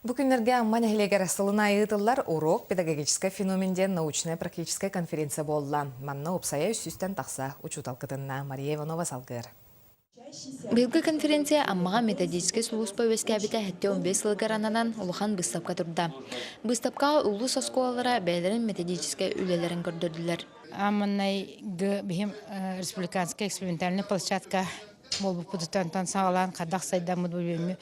Бу күннэргэ Амма нэһилиэгэр сылын аайы ыытыллар «Урок педагогическай феномен» диэн научнай-практическай конференция буолла. Манна уопсайа 300-тэн тахса учуутал кытынна. Мария Иванова салгыыр. Быйылгы конференция Аммаҕа методическай сулууспа үөскээбитэ 75 сылыгар ананан улахан быыстапка турда. Быыстапкаҕа улуус оскуолалара бэйэлэрин методическай үлэлэрин көрдөрдүлэр. Амманайгы биһим республиканскай экспериментальный площадка буолбуппутуттан саҕалаан хайдах сайдаммыт бүгүҥҥү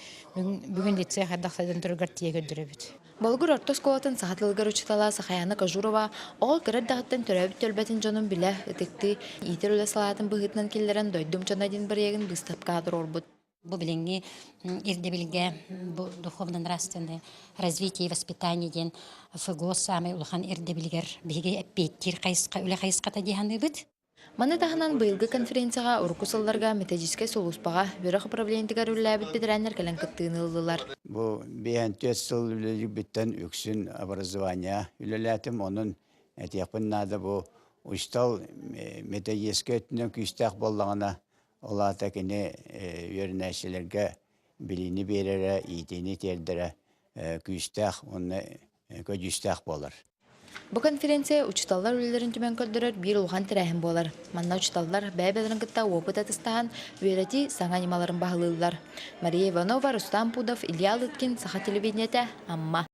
бүгүн лицей хайдах сайдан турарыгар тиийэ көрдөрөбүт. Болугур орто оскуолатын саха тылыгар учуутала Сахаяна Кожурова оҕо кыра эрдэҕиттэн төрөөбүт түөлбэтин дьонун билэ, ытыктыы, иитэр үлэ салаатын быһыытынан киллэрэн «Дойдум дьоно» диэн бырайыагын быыстапкаҕа туруорбут. Бу билиҥҥи ирдэбилгэ бу духовно-нравственное развитие и воспитание диэн ФГОС саамай улахан ирдэбилигэр биһиги эппиэттиир хайысха үлэ хайысхата дии саныыбыт. Маны таһынан быйылгы конференцияҕа урукку сылларга методическай сулууспаҕа үөрэх управлениетыгар үлэлээбит бэтэрээннэр кэлэн кыттыыны ыллылар. Бу 54 сыл үлэлиирбиттэн үксүн образование үлэлээтим. Онон этиэхпин наада бу учуутал методическай өттүнэн күүстээх буоллаҕына, ол аата кини үөрэнээччилэргэ билиини биэрэрэ, иитиини тиэрдэрэ күүстээх уонна көдьүүстээх буолар. Бу конференция учууталлар үлэлэрин түмэн көрдөрөр биир улахан тэрээһин буолар. Манна учууталлар бэйэ-бэйэлэрин кытта уопут атастаһан, үөрэтии саҥа ньымаларын баһылыыллар. Мария Иванова, Рустам Пудов, Илья Лыткин, Саха телевидениетэ, Амма.